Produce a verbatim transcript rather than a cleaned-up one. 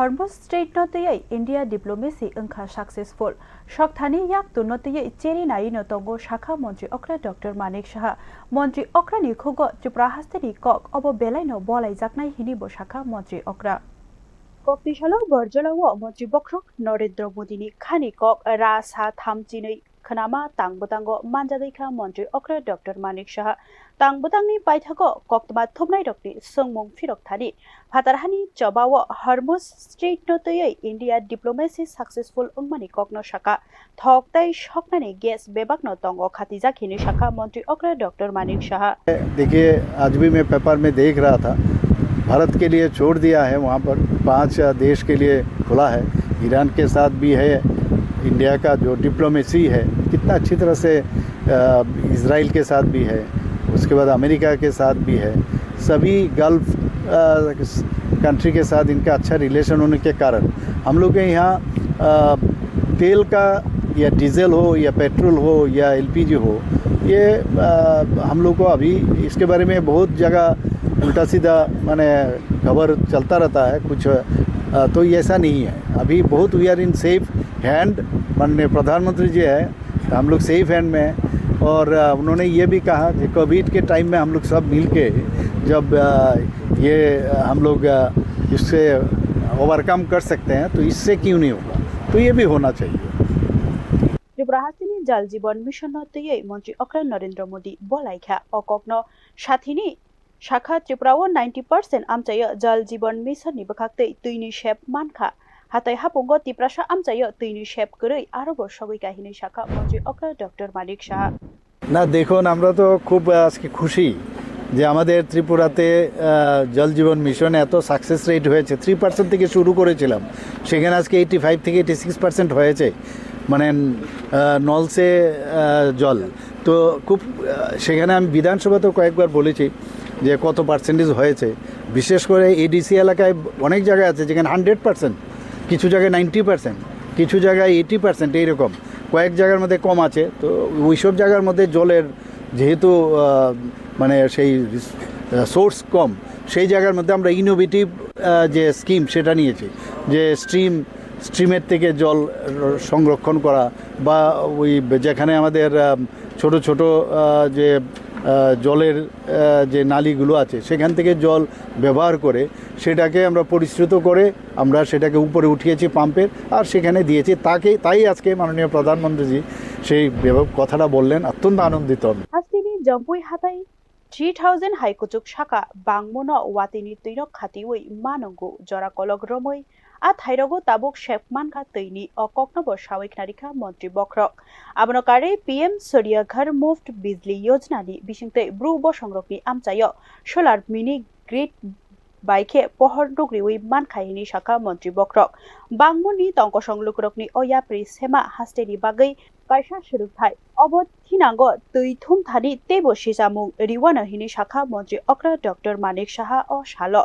Hormuz Strait no twiwi India diplomacy wngkha successful. Sokthani yaktu no twiwi cheri nai no tongo sakha Montri Okra Doctor Manik Saha. Montri Okra ni khugo Tripura haste ni kok obo belai no bolai jaknai hini bo sakha Montri Okra. Kokni salo Borjola o Montri Bokhorok Narendra Modi ni khani kok ra sa tham chinwi khnama tang bwtango manjagwi kha Montri Okra Doctor Manik Saha. Tang bwtangni paithago koktwma thumnairokni swngmung phirok thani phatarhani chobao Hormuz Strait no twiwi India diplomacy successful wngmani kokno sakha. Thok tei soknani gas bebakno tongo khatijak hinwi sakha Montri Okra Doctor Manik Saha. देखिए, आज भी मैं पेपर में देख रहा था, भारत के लिए छोड़ दिया है, वहाँ पर पांच देश के लिए खुला है। ईरान के साथ भी है, इंडिया का जो डिप्लोमेसी है, कितना अच्छी तरह से, अ, इसराइल के साथ भी है, उसके बाद अमेरिका के साथ भी है। सभी गल्फ, अ, कंट्री के साथ इनका अच्छा रिलेशन होने के कारण हम लोग के यहाँ, अ, तेल का या डीजल हो या पेट्रोल हो या एलपीजी हो, ये, अ, हम लोग को अभी इसके बारे में बहुत जगह उल्टा सीधा माने खबर चलता रहता है कुछ, अ, तो ये ऐसा नहीं है। अभी बहुत we are in safe hand, माननीय प्रधानमंत्री जी है, हम लोग सेफ हैंड में हैं। और, अ, उन्होंने ये भी कहा कि कोविड के टाइम में हम लोग सब मिलके जब, अ, ये, अ, हम लोग, अ, इससे ओवरकम कर सकते हैं, तो इससे क्यों नहीं होगा? तो ये भी होना चाहिए। Tripura hasteni Jal Jeevan Mission no twiwi Montri Okra Narendra Modi bolai kha. O kokno sathini sakha Tripura o ninety percent amchaio Jal Jeevan Mission ni bwkhak twi twini sep mankha. Hatai hapungo Tiprasa amchaio twini sep kwrwi arobo sogwi kha hinwi sakha Montri Okra Doctor Manik Saha. না, দেখুন, আমরা তো খুব, আহ, আজকে খুশি যে আমাদের ত্রিপুরাতে, আহ, জল জীবন মিশন এত সাকসেস রেট হয়েছে। থ্রি পার্সেন্ট থেকে শুরু করেছিলাম, সেখানে আজকে এইটি ফাইভ থেকে এইটি সিক্স পার্সেন্ট হয়েছে, মানে, আহ, নলসে, আহ, জল। তো খুব, আহ, সেখানে আমি বিধানসভাতেও কয়েকবার বলেছি যে কত পার্সেন্টেজ হয়েছে। বিশেষ করে এডিসি এলাকায় অনেক জায়গা আছে যেখানে হান্ড্রেড পার্সেন্ট, কিছু জায়গায় নাইনটি পার্সেন্ট, কিছু জায়গায় এইটি পার্সেন্ট, এইরকম। কয়েক জায়গার মধ্যে কম আছে। তো ওইসব জায়গার মধ্যে জলের যেহেতু, আহ, মানে সেই, আহ, সোর্স কম, সেই জায়গার মধ্যে আমরা ইনোভেটিভ, আহ, যে স্কিম সেটা নিয়েছি, যে স্ট্রিম, স্ট্রিমের থেকে জল সংরক্ষণ করা বা ওই যেখানে আমাদের, আহ, ছোট ছোট, আহ, যে, আহ, জলের, আহ, যে নালীগুলো আছে সেখান থেকে জল ব্যবহার করে সেটাকে আমরা পরিশ্রুত করে আমরা সেটাকে উপরে উঠিয়েছি পাম্পের, আর সেখানে দিয়েছি। তাকে, তাই আজকে মাননীয় প্রধানমন্ত্রীজি সেই ব্যাপ-, কথাটা বললেন, অত্যন্ত আনন্দিত আমি। Hasteni Jampui hatai three thousand hai kuchuk saka bangmano watini twino khatiwi manungo jora kolok romwi a thairogo tabuk sep mankha twini o koknobo sawi khnarikha Montri Bokhorok. Abono karwi P M Surya Ghar Muft Bijli Yojana ni bisingtwi bru bosongrokni amchaio solar mini grid bai khe pohor nukriwi mankha hinwi sakha Montri Bokhorok. Bangmoni tongkosong lukurokni o yapri sema hasteni bagwi kaisa swrwngthai. Obo thinango twi thumthani teibo sichamung riwano hinwi sakha Montri Okra Doctor Manik Saha o salo.